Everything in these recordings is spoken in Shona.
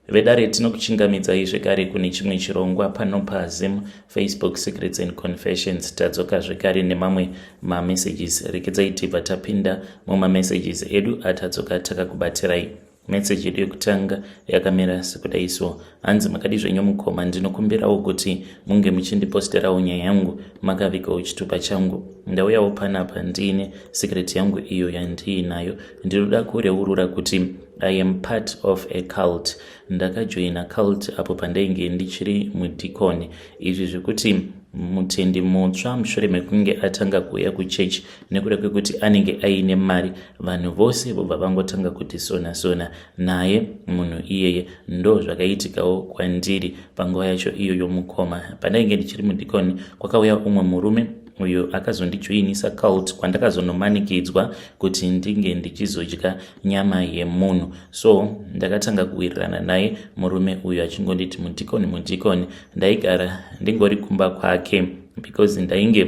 Vedare, tinokuchingamidzai zvekare kune chimwe chirongwa pano paZim Facebook Secrets and Confessions. Tadzoka zvekare nemamwe mamessages. Rekedzai tibva tapinda mumamessages edu atadzoka takakubatirai. Meseji yedu yekutanga yakamira sekudai so. Hanzi, "Makadi zvenyu mukoma? Ndinokumbirawo kuti munge muchindiposterawo nyaya yangu makavigawo chitupa changu. Ndauyawo panapa ndiine secret yangu iyo yandiinayo. Ndinoda kureurura kuti I am part of a cult. Ndakajoina cult apo pandainge ndichiri mudhikoni. Izvi zvekuti mutendi mutsva, mushure mekunge atanga kuuya kuchechi, nekuda kwekuti anenge aine mari, vanhu vose vobva vangotanga kuti sona sona naye munhu iyeye. Ndo zvakaitikawo kwandiri panguva yacho iyoyo, mukoma. Pandainge ndichiri mudhikoni, kwakauya umwe murume uyo akazondijoinisa cult, kwandakazonomanikidzwa kuti ndinge ndichizodya nyama yemunhu. So ndakatanga kuwirirana naye murume uyu, achingonditi mudhikoni, mudhikoni. Ndaigara ndingori kumba kwake because ndainge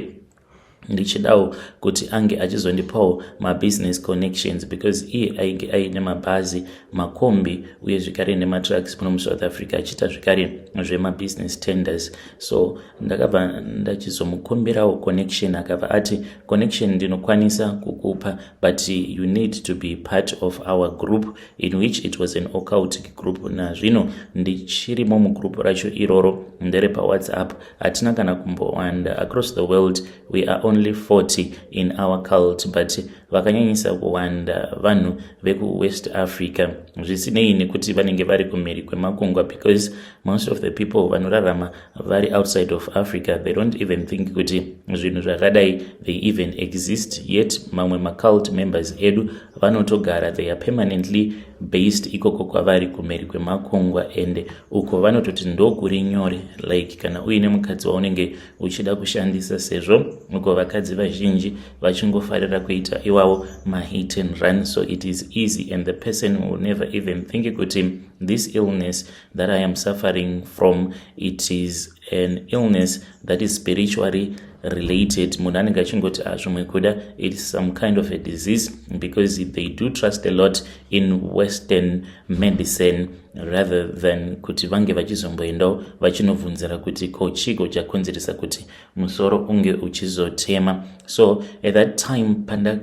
ndichidawo kuti ange achizondipawo mabusiness connections, because iye ainge aine mabhazi, makombi uye zvekare nematrucks muno muSouth Africa, achiita zvekare zvemabusiness tenders. So ndakabva ndachizomukumbirawo connection. Akabva ati, 'Connection ndinokwanisa kukupa, but you need to be part of our group,' in which it was an occultic group. Nazvino ndichirimo mugroup racho iroro, ndere paWhatsApp. Hatina kana kumbowanda. Across the world we are only 40 in our cult, but vakanyanyisa kuwanda vanhu vekuWest Africa, zvisinei nekuti vanenge vari kumhiri kwemakungwa, because most of the people vanorarama vari outside of Africa, they don't even think kuti zvinhu zvakadai they even exist. Yet mamwe macult members edu vanotogara, they are permanently based ikoko kwavari kumhiri kwemakungwa, and uko vanototi ndokuri nyore. Like kana uine mukadzi waunenge uchida kushandisa, sezvo uko vakadzi vazhinji vachingofarira kuita iwawo mahit and run, so it is easy and the person will never even think kuti this illness that I am suffering from, it is an illness that is spiritually related. Munhu anenge achingoti, ah, zvimwe kuda it is some kind of a disease, because they do trust a lot in Western medicine rather than kuti vange vachizomboendawo vachinobvunzira kuti ko chiko chakonzeresa kuti musoro unge uchizotema. So at that time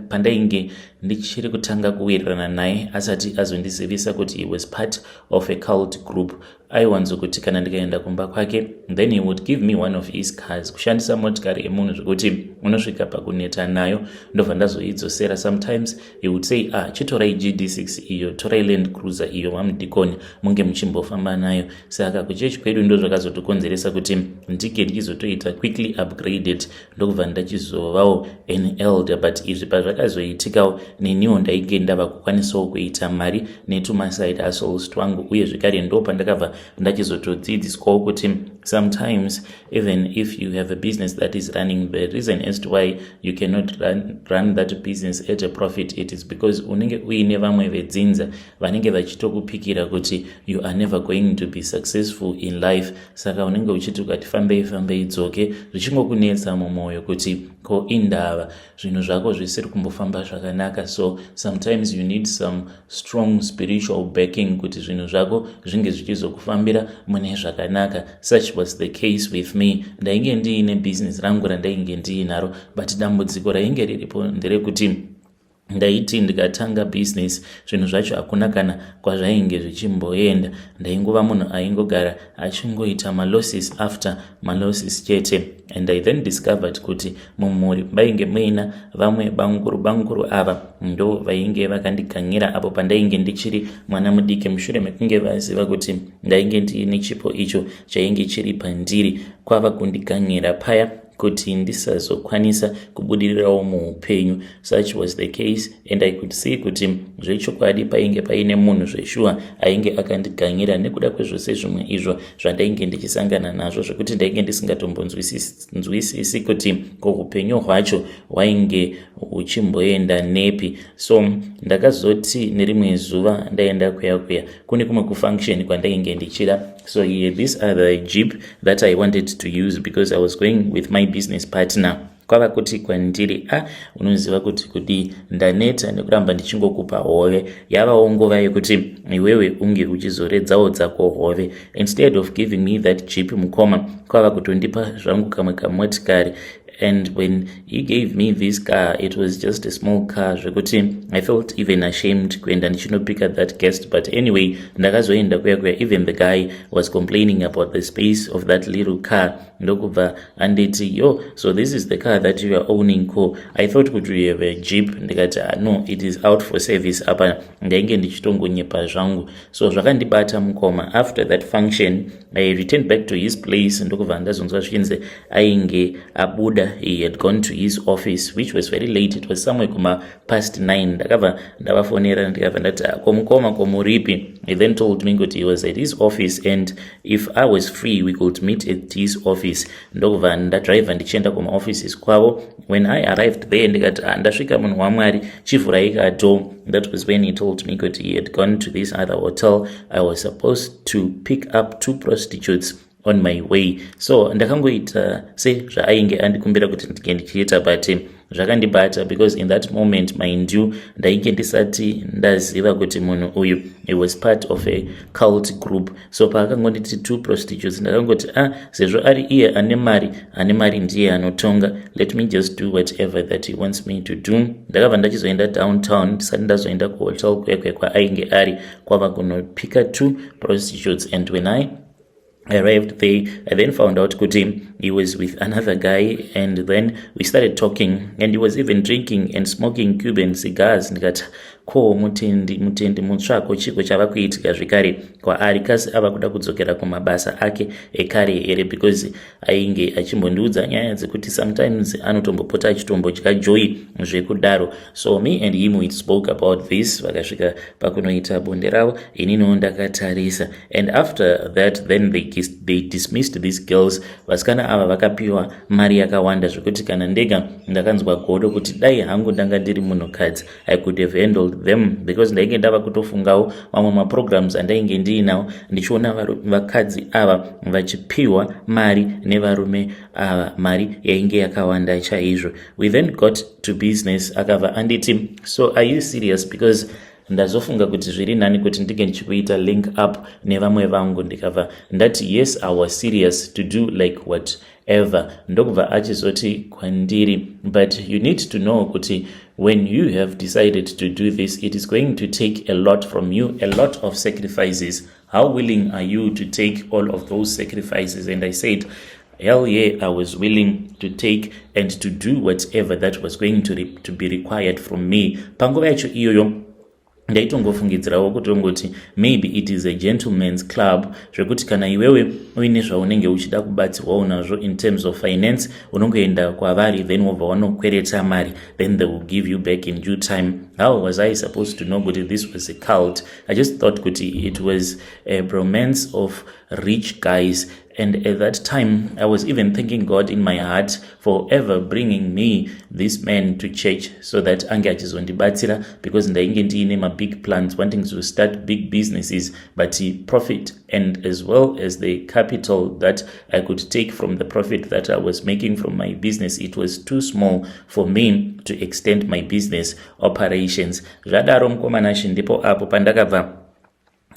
pandainge ndichiri kutanga kuwirirana naye, asati azondizivisa kuti he was part of a cult group, aiwanzokuti kana ndikaenda kumba kwake, then he would give me one of his cars. Kushandisa motikari yemunhu zvekuti unosvika pakuneta nayo, ndobva ndazoidzosera. Sometimes he would say, 'Ah, chitorai GD6 iyo, torai Land Cruiser iyo, vamudhikoni, munge muchimbofamba nayo.' Saka kuchechi kwedu ndo zvakazotokonzeresa kuti ndike ndichizotoita quickly upgraded, ndokubva ndachizovawo an elder. But izvi pazvakazoitikawo, neniwo ndainge ndava kukwanisawo kuita mari netumaside hustles twangu. Uye zvekare ndo pandakabva ndachizotodzidziswawo kuti sometimes, even if you have a business that is running, the reason as to why you cannot run that business at a profit, it is because unenge uine vamwe vedzinza vanenge vachitokupikira kuti you are never going to be successful in life. Saka unenge uchiti ukati fambei fambei dzoke, zvichingokunetsa mumwoyo kuti ko indava zvinhu zvako zvisiri kumbofamba zvakanaka. So sometimes you need some strong spiritual backing kuti zvinhu zvako zvinge zvichizokufambira mune zvakanaka. Such was the case with me. Ndainge ndiine business rangu randainge ndiinaro, but dambudziko rainge riripo nderekuti ndaiti ndikatanga business, zvinhu zvacho hakuna kana kwazvainge zvichimboenda. Ndaingova munhu aingogara achingoita malosses after malosses chete. And I then discovered kuti mumhuri vainge muina vamwe banguru. Banguru ava ndo vainge vakandiganyira apo pandainge ndichiri mwana mudiki, mushure mekunge vaziva kuti ndainge ndiine chipo icho chainge chiri pandiri, kwava kundiganyira paya kuti ndisazokwanisa kubudirirawo muupenyu. Such was the case, and I could see kuti zvechokwadi painge paine munhu zveshuwa ainge akandiganyira, nekuda kwezvose zvimwe izvo zvandainge ndichisangana nazvo, zvekuti ndainge ndisingatombonzwisisi kuti ko upenyu hwacho hwainge huchimboenda nepi. So ndakazoti nerimwe zuva ndaenda kuya kuya kune kumwe kufunction kwandainge ndichida. So here, this other jeep that I wanted to use because I was going with my business partner. Kwava kuti kwandiri, "A, unoziva kuti kudii? Ndaneta nekuramba ndichingokupa hove. Yavawo nguva yekuti iwewe unge uchizoredzawo dzako hove." Instead of giving me that Jeep, mukoma, kwava kutondipa zvangu kamwe kamotikari. And when he gave me this car, it was just a small car zvekuti I felt even ashamed kuenda ndichinopika that guest. But anyway, ndakazoenda kuya kuya. Even the guy was complaining about the space of that little car, ndokubva anditi, "Yo, so this is the car that you are owning? Co I thought kuti you have a Jeep." Ndikati, "Ah, no, it is out for service." Apa ndainge ndichitongonyepa zvangu. So zvakandibata, mukoma. After that function, I returned back to his place, ndokubva ndazonzwa zvichinzi ainge abuda. He had gone to his office, which was very late. It was somewhere kuma past 9. Ndakabva ndavafonera, ndikabva ndati, "Ko mukoma, ko muripi?" He then told me kuti he was at his office and if I was free, we could meet at his office. Ndokubva ndadriva ndichienda kumaoffices kwavo. When I arrived there, ndikati, "Ah, ndasvika, munhu waMwari, chivhurai kadoor." That was when he told me kuti he had gone to this other hotel. I was supposed to pick up two prostitutes on my way. So ndakangoita sezvaainge andikumbira kuti ndinge ndichiita, but zvakandibata because in that moment, mind you, ndainge ndisati ndaziva kuti munhu uyu, he was part of a cult group. So paakangonditi two prostitutes, ndakangoti, "Ah, sezvo ari iye ane mari, ane mari ndiye anotonga. Let me just do whatever that he wants me to do." Ndakabva ndachizoenda downtown ndisati ndazoenda kuhotel kwekwe kwaainge ari, kwava kunopika two prostitutes. And when I arrived there, I then found out kuti he was with another guy, and then we started talking, and he was even drinking and smoking Cuban cigars. Ndikati, "Ko mutendi, mutendi mutsvako, chiko chava kuitika zvekare kwaari? Kasi ava kuda kudzokera kumabasa ake ekare here?" Because ainge achimbondiudza nyaya dzekuti sometimes anotombopota achitombodya joy zvekudaro. So me and him, we spoke about this. Vakasvika pakunoita bonde ravo, ininiwo ndakatarisa. And after that, then they dismissed these girls. Vasikana ava vakapiwa mari yakawanda zvekuti kana ndega ndakanzwa godo kuti dai hangu ndanga ndiri munhukadzi, I could have handled them, because ndainge ndava kutofungawo mamwe maprograms andainge ndiinawo, ndichiona vakadzi ava vachipiwa mari nevarume ava, mari yainge yakawanda chaizvo. We then got to business. Akabva anditi, "So are you serious? Because ndazofunga kuti zviri nani kuti ndinge ndichikuita link up nevamwe vangu." Ndikabva ndati, "Yes, I was serious to do like whatever." Ndokubva achizoti kwandiri, "But you need to know kuti when you have decided to do this, it is going to take a lot from you, a lot of sacrifices. How willing are you to take all of those sacrifices?" And I said, hell yeah, I was willing to take and to do whatever that was going to be required from me. Panguva yacho iyoyo ndaitongofungidzirawo kutongoti maybe it is a gentleman's club, zvekuti kana iwewe uine zvaunenge uchida kubatsirwawo nazvo in terms of finance, unongoenda kwavari, then wobva wanokwereta mari, then they will give you back in due time. How was I supposed to know kuti this was a cult? I just thought kuti it was a bromance of rich guys. And at that time, I was even thanking God in my heart for ever bringing me this man to church so that ange achizondibatsira, because ndainge ndiine mabig plans, wanting to start big businesses, but profit and as well as the capital that I could take from the profit that I was making from my business, it was too small for me to extend my business operations. Zvadaro, mukoma Nashe, ndipo apo pandakabva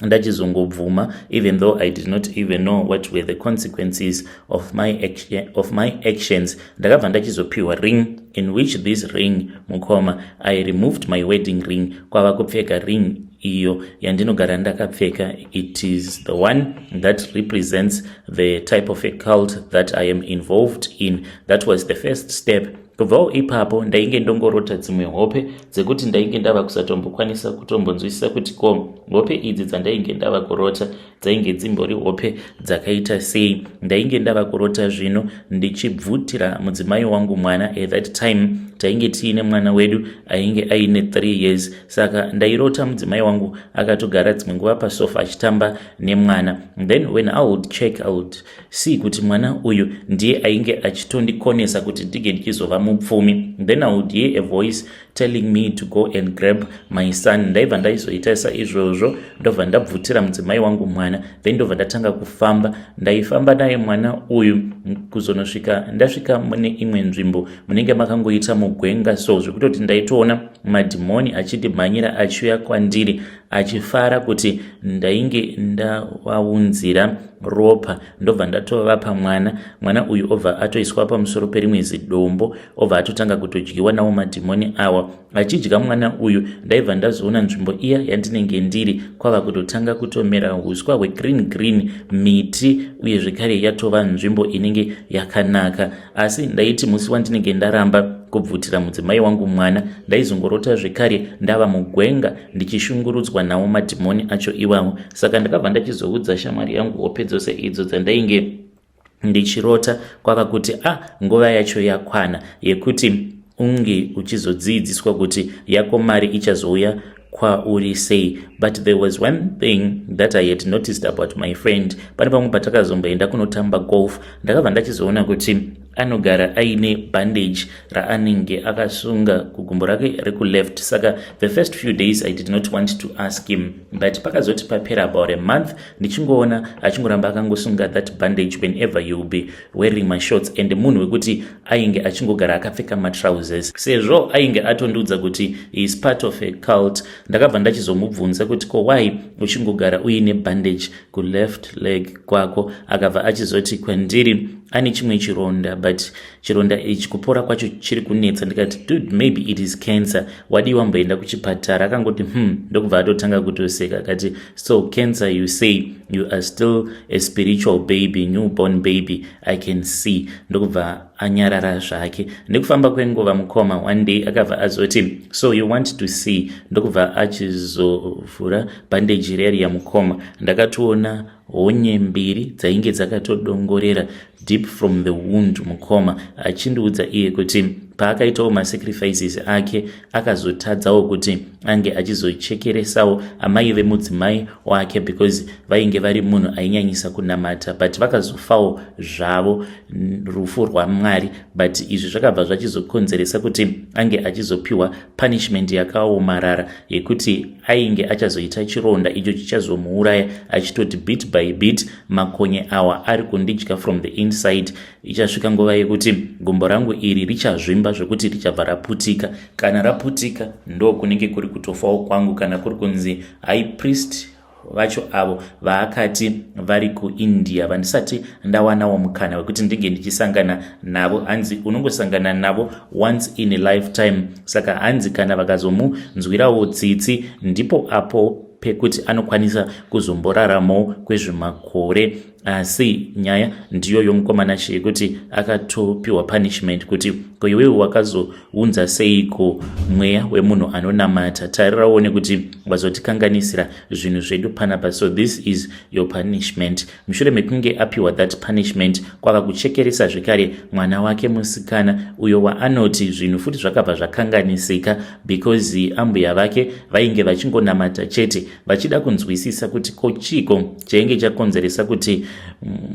ndachizongobvuma, even though I did not even know what were the consequences of my actions. Ndakabva ndachizopiwa ring, in which this ring, mukoma, I removed my wedding ring, kwava kupfeka ring iyo yandinogara ndakapfeka. It is the one that represents the type of a cult that I am involved in. That was the first step. Kubvawo ipapo ndainge ndongorota dzimwe hope dzekuti ndainge ndava kusatombokwanisa kutombonzwisisa kuti ko hope idzi dzandainge ndava kurota dzainge dzimbori hope dzakaita sei. Ndainge ndava kurota zvino ndichibvutira mudzimai wangu mwana. At that time tainge tiine mwana wedu ainge aine 3 years. Saka ndairota mudzimai wangu akatogara dzimwe nguva pasofa achitamba nemwana. Then when I would check, I would see kuti mwana uyu ndiye ainge achitondikonesa kuti ndinge ndichizova. mupfumi. Then I would hear a voice telling me to go and grab my son. Ndaibva ndaizoita saizvozvo, ndobva ndabvutira mudzimai wangu mwana, then ndobva ndatanga kufamba. Ndaifamba naye mwana uyu kuzonosvika ndasvika mune imwe nzvimbo munenge makangoita mugwenga, so zvekutoti ndaitoona madhimoni achindimhanyira achiuya kwandiri achifara kuti ndainge ndavaunzira ropa. Ndobva ndatovapa mwana. Mwana uyu obva atoiswa pamusoro perimwe zidombo, obva atotanga kutodyiwa nawo madhimoni awa. Achidya mwana uyu, ndaibva ndazoona nzvimbo iya yandinenge ndiri kwava kutotanga kutomera uswa hwegreen green, miti, uye zvekare yatova nzvimbo inenge yakanaka. Asi ndaiti musi wandinenge ndaramba kubvutira mudzimai wangu mwana, ndaizongorota zvekare ndava mugwenga ndichishungurudzwa nawo madhimoni acho iwawo. Saka ndakabva ndachizoudza shamwari yangu hope dzose idzo dzandainge ndichirota, kwava kuti a ah, nguva yacho yakwana yekuti unge uchizodzidziswa kuti yako mari ichazouya kwauri sei. But there was one thing that I had noticed about my friend. Pane pamwe patakazomboenda kunotamba golf, ndakabva ndachizoona kuti anogara aine bandage raanenge akasunga kugumbo rake rekuleft. Saka the first few days I did not want to ask him, but pakazoti papera about a month, ndichingoona achingoramba akangosunga that bandage whenever you will be wearing mashorts, and munhu wekuti ainge achingogara akapfeka matrousers. Sezvo ainge atondiudza kuti is part of a cult, ndakabva ndachizomubvunza kuti, "Ko why uchingogara uine bandage kuleft leg kwako?" Akabva achizoti kwandiri ane chimwe chironda, but chironda ichi kupora kwacho chiri kunetsa. Ndikati, "Dude, maybe it is cancer. Wadii wamboenda kuchipatara?" Akangoti, Ndokubva atotanga kutoseka akati, "So cancer, you say? You are still a spiritual baby, newborn baby, I can see." Ndokubva anyarara zvake. Nekufamba kwenguva, mukoma, one day akabva azoti, "So you want to see?" Ndokubva achizovhura bandage reri yamukoma. Ndakatoona honye mbiri dzainge dzakatodongorera deep from the wound, mukoma. Achindiudza iye kuti paakaitawo masacrifices ake, akazotadzawo kuti ange achizochekeresawo amai vemudzimai wake, because vainge vari munhu ainyanyisa kunamata, but vakazofawo zvavo rufu rwaMwari. But izvi zvakabva zvachizokonzeresa kuti ange achizopiwa punishment yakaomarara yekuti ainge achazoita chironda icho chichazomuuraya, achitoti, "Bit by bit makonye awa ari kundidya from the inside. Ichasvika nguva yekuti gumbo rangu iri richazvimba zvekuti richabva raputika. Kana raputika, ndo kunenge kuri kutofawo kwangu." Kana kuri kunzi high priest vacho avo vaakati vari kuIndia, vandisati ndawanawo mukana wekuti ndinge ndichisangana navo, hanzi unongosangana navo once in a lifetime. Saka hanzi kana vakazomunzwirawo tsitsi, ndipo apo pekuti anokwanisa kuzomboraramawo kwezvemakore. Asi nyaya ndiyo yomukomana yekuti akatopiwa punishment kuti, "Ko iwewe wakazounza seiko mweya wemunhu anonamata? Tarirawo nekuti wazotikanganisira zvinhu zvedu panapa. So this is your punishment." Mushure mekunge apiwa that punishment, kwava kuchekeresa zvekare mwana wake musikana uyo waanoti zvinhu futi zvakabva zvakanganisika, because ambuya vake vainge vachingonamata chete, vachida kunzwisisa kuti ko chiko chainge chakonzeresa kuti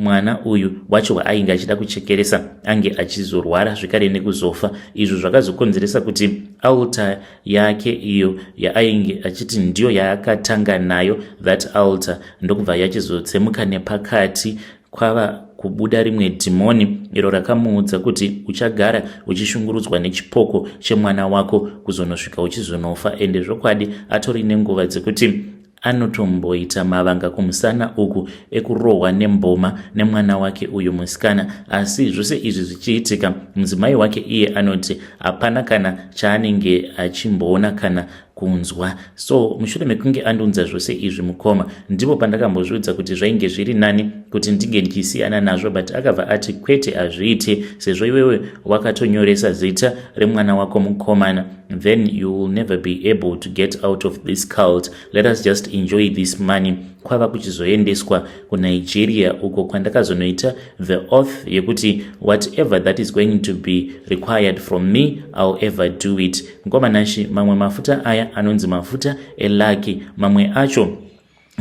mwana uyu wacho waainge achida kuchekeresa ange achizorwara zvekare nekuzofa. Izvo zvakazokonzeresa kuti altar yake iyo yaainge achiti ndiyo yaakatanga nayo, that altar ndokubva yachizotsemuka nepakati, kwava kubuda rimwe dhimoni iro rakamuudza kuti, "Uchagara uchishungurudzwa nechipoko chemwana wako kuzonosvika uchizonofa." Ende zvokwadi atori nenguva dzekuti anotomboita mavanga kumusana uku ekurohwa nemboma nemwana wake uyu musikana. Asi zvose izvi zvichiitika, mudzimai wake iye anoti hapana kana chaanenge achimboona kana kunzwa. So mushure mekunge andiudza zvose izvi, mukoma, ndipo pandakambozviudza kuti zvainge zviri nani kuti ndinge ndichisiyana nazvo, but akabva ati, "Kwete, hazviite. Sezvo iwewe wakatonyoresa zita remwana wako mukomana, then you will never be able to get out of this cult. Let us just enjoy this money." Kwava kuchizoendeswa kuNigeria, uko kwandakazonoita the oath yekuti whatever that is going to be required from me, I'll ever do it. Mukoma Nashi, mamwe mafuta aya anonzi mafuta elucky, mamwe acho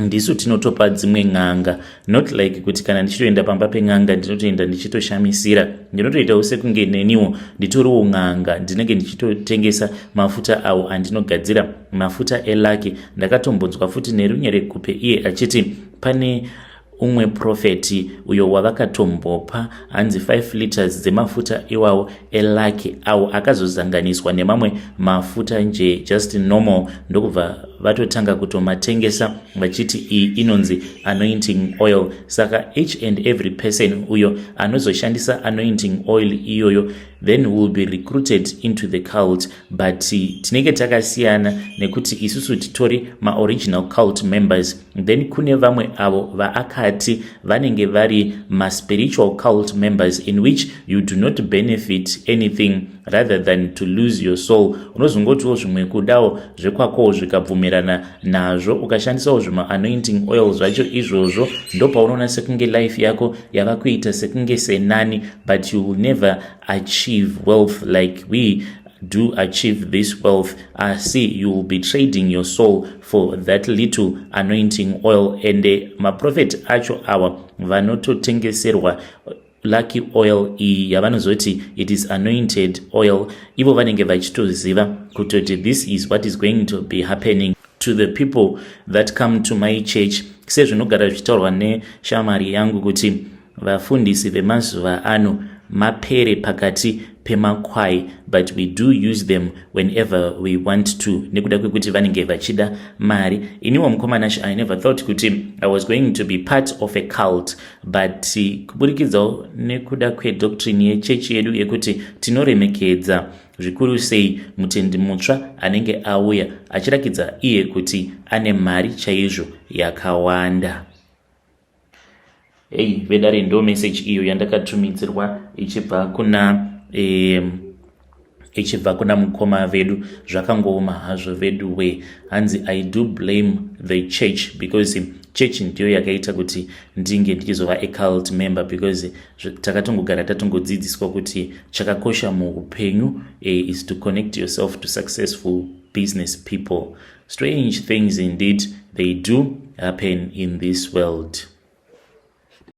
Ndisu tinotopa dzimwe n'anga, not like kuti kana ndichitoenda pamba pen'anga ndinotoenda ndichitoshamisira. Ndinotoitawo sekunge neniwo nditoriwo n'anga, ndinenge ndichitotengesa mafuta awo andinogadzira, mafuta elucky. Ndakatombonzwa futi nerunyerekupe iye achiti pane umwe profeti uyo wavakatombopa hanzi 5 liters dzemafuta iwawo elucky, awo akazozanganiswa nemamwe mafuta nje, just normal, ndokubva vatotanga kutomatengesa vachiti iyi inonzi anointing oil. Saka each and every person uyo anozoshandisa anointing oil iyoyo then will be recruited into the cult. But tinenge takasiyana nekuti isusu titori maoriginal cult members, then kune vamwe avo vaakati vanenge vari maspiritual cult members, in which you do not benefit anything rather than to lose your soul. Unozongotiwo zvimwe kudawo zvekwakowo zvikabvumirana nazvo, ukashandisawo zvimaanointing oil zvacho izvozvo, ndopaunoona sekunge life yako yava kuita sekunge senani, but you will never achieve wealth like we do achieve this wealth. Asi you will be trading your soul for that little anointing oil. And maprofet acho awa vanototengeserwa lucky oil iyi yavanozoti it is anointed oil, ivo vanenge vachitoziva kutoti this is what is going to be happening to the people that come to my church. Sezvinogara zvichitaurwa neshamwari yangu kuti vafundisi vemazuva ano mapere pakati pemakwai, but we do use them whenever we want to nekuda kwekuti vanenge vachida mari. Iniwo mukomanash, I never thought kuti I was going to be part of a cult, but kuburikidzawo nekuda kwedoctrine yechechi yedu yekuti tinoremekedza zvikuru sei mutendi mutsva anenge auya achirakidza iye kuti ane mari chaizvo yakawanda. Ei vedare, ndo message iyo yandakatumidzirwa ichibva kuna mukoma vedu. Zvakangooma hazvo vedu we. Hanzi, "I do blame the church because church ndiyo yakaita kuti ndinge ndichizova acult member, because takatongogara tatongodzidziswa kuti chakakosha muupenyu is to connect yourself to successful business people." Strange things indeed, they do happen in this world.